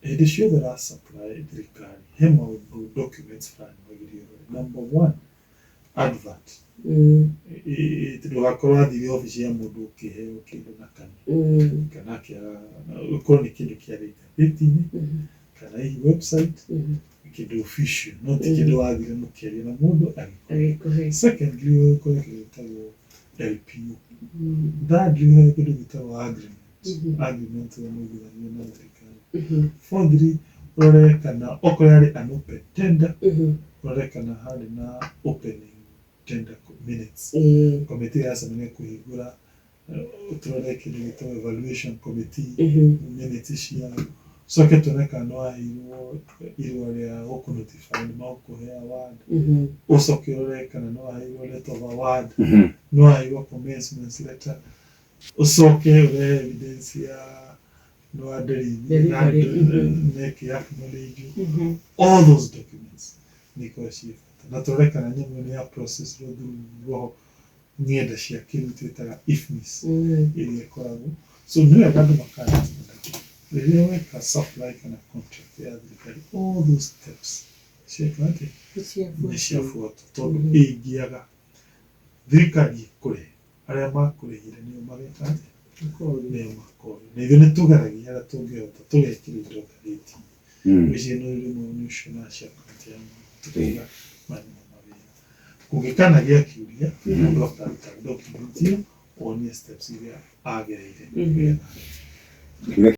Hĩndĩ ciothe ũra supply thirikari he maũndũ documents fulani wagĩrĩirwo ũrore. Number one, advert. Ndũgakorwo wathire obici ya mũndũ ũkĩheo kĩndũ na kanua kana akĩaga, ũkorwo nĩ kĩndũ kĩarĩ ngathĩti-inĩ kana hihi website, kĩndũ official, no ti kĩndũ wathire mũkĩaria na mũndũ agĩkũhe. Agĩkũhe. Secondly, ũkorwo kĩndũ gĩtagwo LPO. Thirdly, ũheo kĩndũ gĩtagwo agreement. Agreement ĩrĩa mũiguithanĩirie na thirikari. Fourthly, ũrore kana okorwo yarĩ an open tender, ũrore kana harĩ na opening tender minutes. Committee yacemania kũhingũra, tũrore kĩndũ gĩtagwo evaluation committee minutes ciao. Tũcoke tuone kana nĩ waheirwo irũa rĩa gũkũ notify nĩ magũkũhe award. Ũcoke ũrore kana nĩ waheirwo letter of award, nĩ waheirwo commencement letter. Ũcoke ũrehe evidence ya nĩ wa Delivery, na ĩkĩ acknowledge. All those documents nĩ ikoragwo ciĩ bata. Na tũrore kana nyamũ ĩyo nĩ ya process through roho ng'enda cia kĩrĩu twĩtaga IFMIS ĩrĩa ĩkoragwo. So nĩ wega andũ maka understand rĩrĩa weka supply kana contract ya thirikari, all those steps cieka atĩa? Nĩ ciabuatwo, tondũ ĩngĩaga thirikari ĩkũrĩhe, arĩa makũrĩhire nĩo mageka atĩa? Nĩo makorio. Na ithuĩ nĩ tũgeragia harĩa tũngĩhota tũgekĩra indo ngathĩti-inĩ. Ngwĩciria nĩ rĩmwe nĩ ũcio cia kaunti ya Meru tũkauga maya nĩmo mawĩra. Kũngĩkanagĩa kĩũria, mũndũ akaruta document ĩyo onie steps iria agereire nĩgetha Kĩũria.